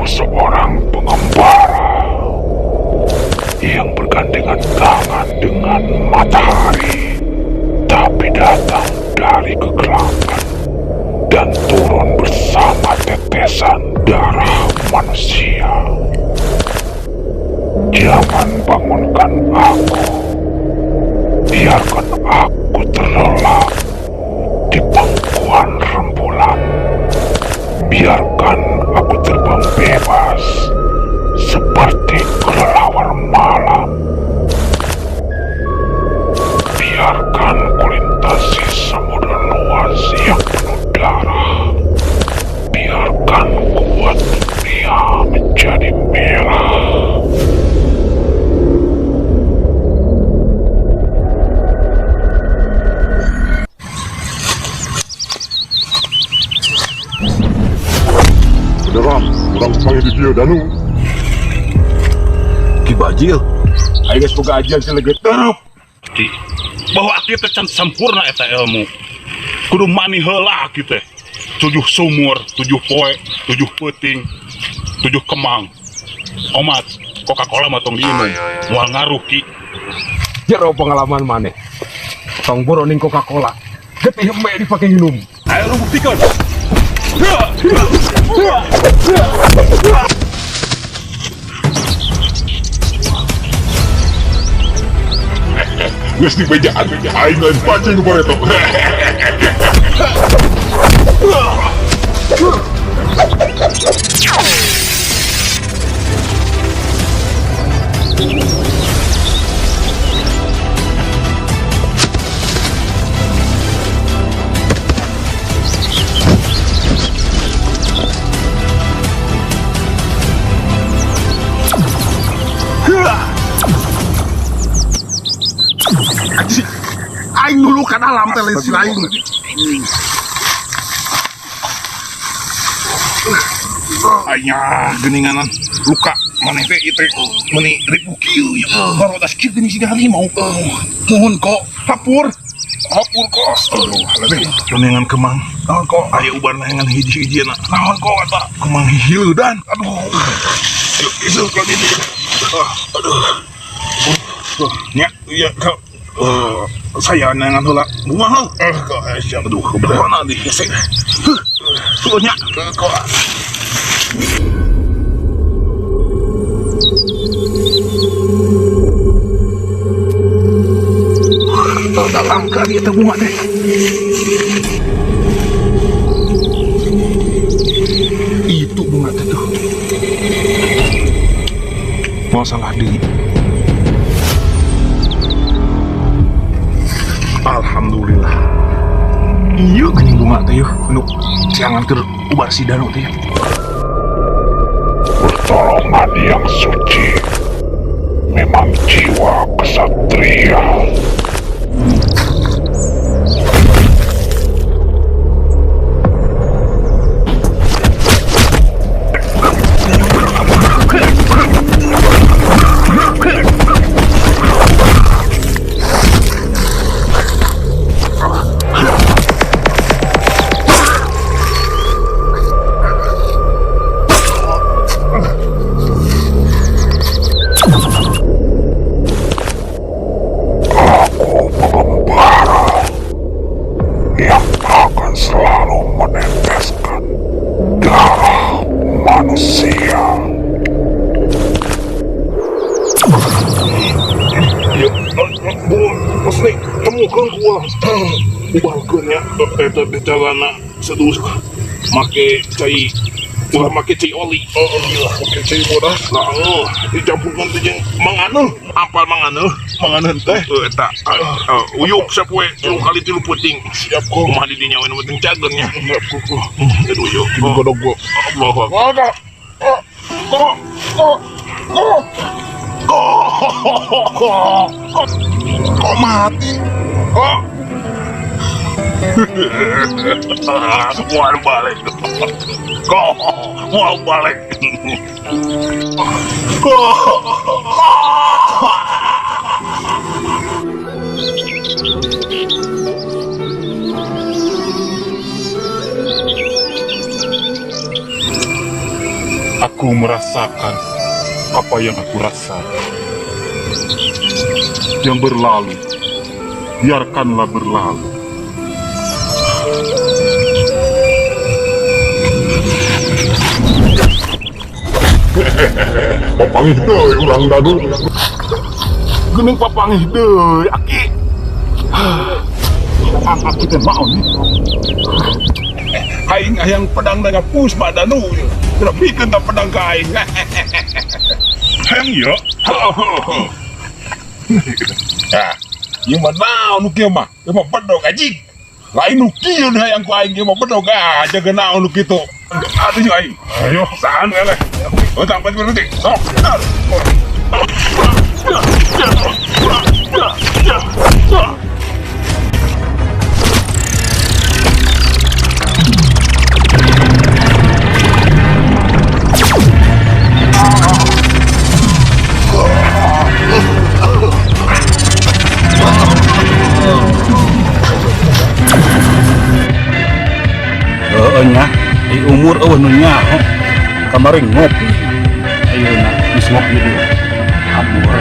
Aku seorang pengembara yang bergandengan tangan dengan matahari, tapi datang dari kegelapan dan turun bersama tetesan darah manusia. Jangan bangunkan aku. Biarkan aku terlelap di pangkuan rembulan. Biarkan aku terbang bebas seperti kelelawar malam. Biarkan kulintasi samudra luas yang penuh darah. Biarkan kubuat dunia menjadi merah. Beneran, urang panggil di dieu, Danu. Ki Bajil, ayo geus boga ajian sileget terup. Ki, bahwa aki teh can sampurna eta ilmu. Kudu mani heula aki teh. 7 sumur, 7 poe, 7 peuting, 7 kemang. Omat, Coca-Cola mah tong diinum. Moal ngaruh, Ki. Jero pengalaman maneh. Tong boro ning Coca-Cola. Getih heme dipake nginum. Ayo lu buktikan. Geus dibejaan, aing lain pancing nu bareto. Aing dulu ka dalam teh lain si lain. Aya geuninganan luka maneh teh ieu teh meuni ripuh kieu ya. Barodas kieu geuning siga harimau. Mohon kok hapur. Hapur kok. Aduh, lebih geuningan kemang. Naon kok aya ubar neangan hiji-hijina. Naon kok eta kemang hihileudan. Aduh. Ayo ieu ka ditu. Aduh. Nya, iya kok. Saya neangan heula bunga heuh. Kok siap aduh kebetulan di hese. Huh. Tuh nya kok. Dalam kali itu bunga teh. Itu bunga teh tuh. Masalah di. Alhamdulillah. Iya geuning bunga teh yeuh nu siangan keur ubar si Danu teh. Pertolongan yang suci memang jiwa kesatria. Aku pengembara yang akan selalu meneteskan darah manusia. Ya, Bu, mesti temukan ku ulah. Ubalkeun nya eta teh carana sedus make cai ulah make cai oli. Oh, iya, make cai bodas. Nah, dicampurkan teh jeung manganeuh. Apal manganeuh? Manganeuh teh eta. Uyuk sapoe 3 kali 3 peuting. Siap kok. Kumaha di dinya we nu penting cageun nya. Siap kok. Aduh, yuk. Godog gua. Allahu Akbar. Kok, kok, kok, kok, kok, kok mati? Kok? Mau balik. Kok mau balik? Kok? Aku Aku merasakan apa yang aku rasakan. Yang berlalu, biarkanlah berlalu. Papanggih deui urang, Danu. Geuning papanggih deui, Aki. Aki teh mau nih. Aing hayang pedang dengan puspa, Danu. Bikeun tah pedang ka aing. Hayang ieu. Nah, ieu mah naon nu kieu mah? Ieu mah bedog, anjing. Lain nu kieu nu hayang ku aing, ieu mah bedog ah, jaga naon nu kitu. Atuh jeung aing. Ayo. Sahan eleh. Utang penting penting. Sok. Heeh nya, di umur euweuh nu nyaho. Kamari ngopi. Ayeuna geus ngopi deui. Hampura.